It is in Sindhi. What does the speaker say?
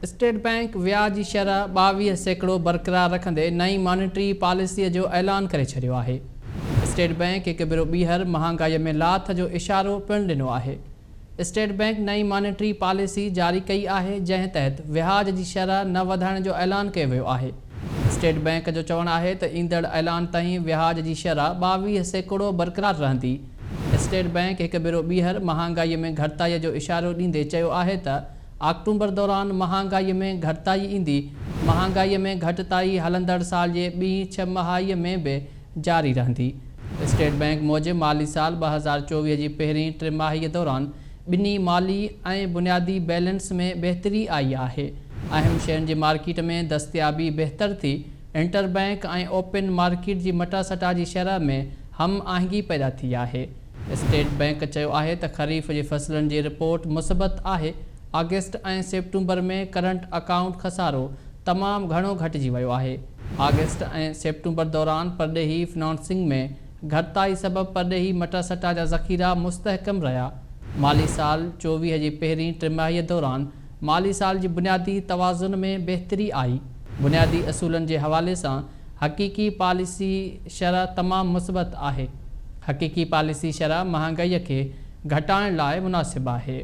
اسٽيٽ بئنڪ وياج جي شرح 22% برقرار رکندي نئين مانيٽري پاليسيء جو اعلان ڪري ڇڏيو آهي. اسٽيٽ بئنڪ هڪ ڀيرو ٻيهر مهانگائيء ۾ لاٿ جو اشارو پڻ ڏنو آهي. اسٽيٽ بئنڪ نئين مانيٽري پاليسي جاري ڪئي آهي، جنهن تحت وياج جي شرح نه وڌائڻ جو اعلان ڪيو ويو آهي. اسٽيٽ بئنڪ جو چوڻ آهي ته ايندڙ اعلان تائين وياج جي شرح 22% برقرار رهندي. اسٽيٽ بئنڪ هڪ ڀيرو ٻيهر مهانگائيء ۾ گهٽتائيء جو اشارو ڏيندي چيو آهي ته آڪٽومبر دوران مهانگائيء ۾ گهٽتائي ايندي، مهانگائيء ۾ گهٽتائي هلندڙ سال جي ٻي ڇهه مهائيء ۾ به جاري رهندي. اسٽيٽ بئنڪ موجب مالي سال 2024 جي پهرين ٽماهيء دوران ٻنهي مالي ۽ بنيادي بيلنس ۾ بهتري آئي آهي، اهم شين جي مارڪيٽ ۾ دستيابي بهتر ٿي، انٽر بئنڪ ۽ اوپن مارڪيٽ جي مٽاسٽا جي شرح ۾ هم آهنگي پيدا ٿي آهي. اسٽيٽ بئنڪ چيو آهي ته خريف جي فصلن جي رپورٽ مثبت آهي، آگسٽ ۽ سيپٽمبر ۾ ڪرنٽ اڪائونٽ خسارو تمام گهڻو گهٽجي ويو آهي، آگسٽ ۽ سيپٽمبر دوران پرڏيهي فنانسنگ ۾ گهٽتائي سبب پرڏيهي مٽاسٽا جا ذخيرا مستحڪم رهيا، مالي سال 24 جي پهرين ٽماهيء دوران مالي سال جي بنيادي توازن ۾ بهتري آئي، بنيادي اصولن جي حوالي سان حقيقي پاليسي شرح تمام مثبت آهي. حقيقي پاليسي شرح مهانگائي کي گهٽائڻ لاء مناسب آهي.